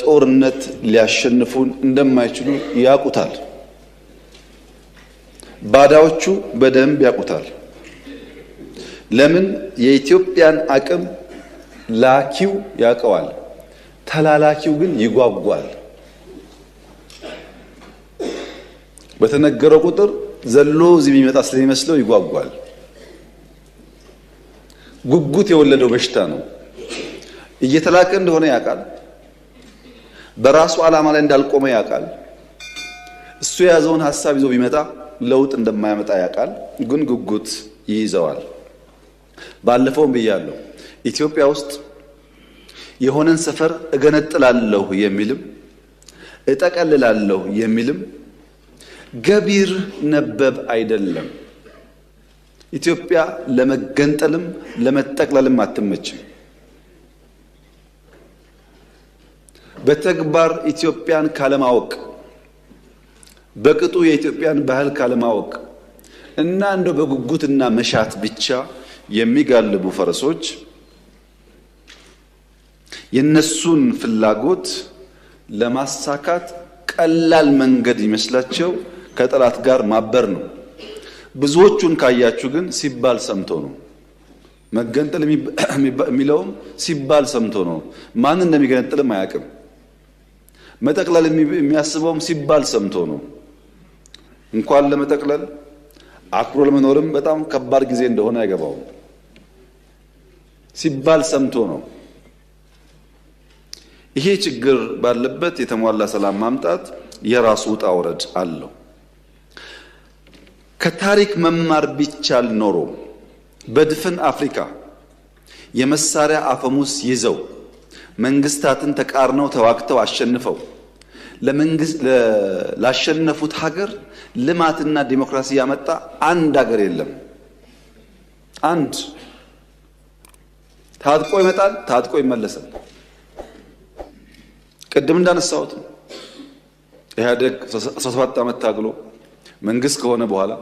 በጦርነት ሊያሸንፉን እንደማይችሉ ያውቁታል። ባዳዎቹ በደንብ ያውቁታል። ለምን? የኢትዮጵያን አቅም ላኪው ያውቀዋል፣ ተላላኪው ግን ይጓጓል። በተነገረው ቁጥር ዘሎ እዚህ የሚመጣ ስለሚመስለው ይጓጓል። ጉጉት የወለደው በሽታ ነው። እየተላከ እንደሆነ ያውቃል። በራሱ ዓላማ ላይ እንዳልቆመ ያውቃል። እሱ የያዘውን ሀሳብ ይዞ ቢመጣ ለውጥ እንደማያመጣ ያውቃል። ግን ጉጉት ይይዘዋል። ባለፈውም ብያለሁ፣ ኢትዮጵያ ውስጥ የሆነን ሰፈር እገነጥላለሁ የሚልም እጠቀልላለሁ የሚልም ገቢር ነበብ አይደለም። ኢትዮጵያ ለመገንጠልም ለመጠቅለልም አትመችም። በተግባር ኢትዮጵያን ካለማወቅ፣ በቅጡ የኢትዮጵያን ባህል ካለማወቅ እና እንደው በጉጉትና መሻት ብቻ የሚጋልቡ ፈረሶች የነሱን ፍላጎት ለማሳካት ቀላል መንገድ ይመስላቸው ከጠላት ጋር ማበር ነው። ብዙዎቹን ካያችሁ ግን ሲባል ሰምቶ ነው። መገንጠል የሚለውም ሲባል ሰምቶ ነው። ማን እንደሚገነጥልም አያውቅም። መጠቅለል የሚያስበውም ሲባል ሰምቶ ነው። እንኳን ለመጠቅለል አክብሮ ለመኖርም በጣም ከባድ ጊዜ እንደሆነ አይገባውም። ሲባል ሰምቶ ነው። ይሄ ችግር ባለበት የተሟላ ሰላም ማምጣት የራሱ ውጣ ውረድ አለው። ከታሪክ መማር ቢቻል ኖሮ በድፍን አፍሪካ የመሳሪያ አፈሙስ ይዘው መንግስታትን ተቃርነው ተዋግተው አሸንፈው ላሸነፉት ሀገር ልማትና ዲሞክራሲ ያመጣ አንድ ሀገር የለም። አንድ ታጥቆ ይመጣል፣ ታጥቆ ይመለሳል። ቅድም እንዳነሳሁት ኢህአዴግ 17 ዓመት ታግሎ መንግስት ከሆነ በኋላ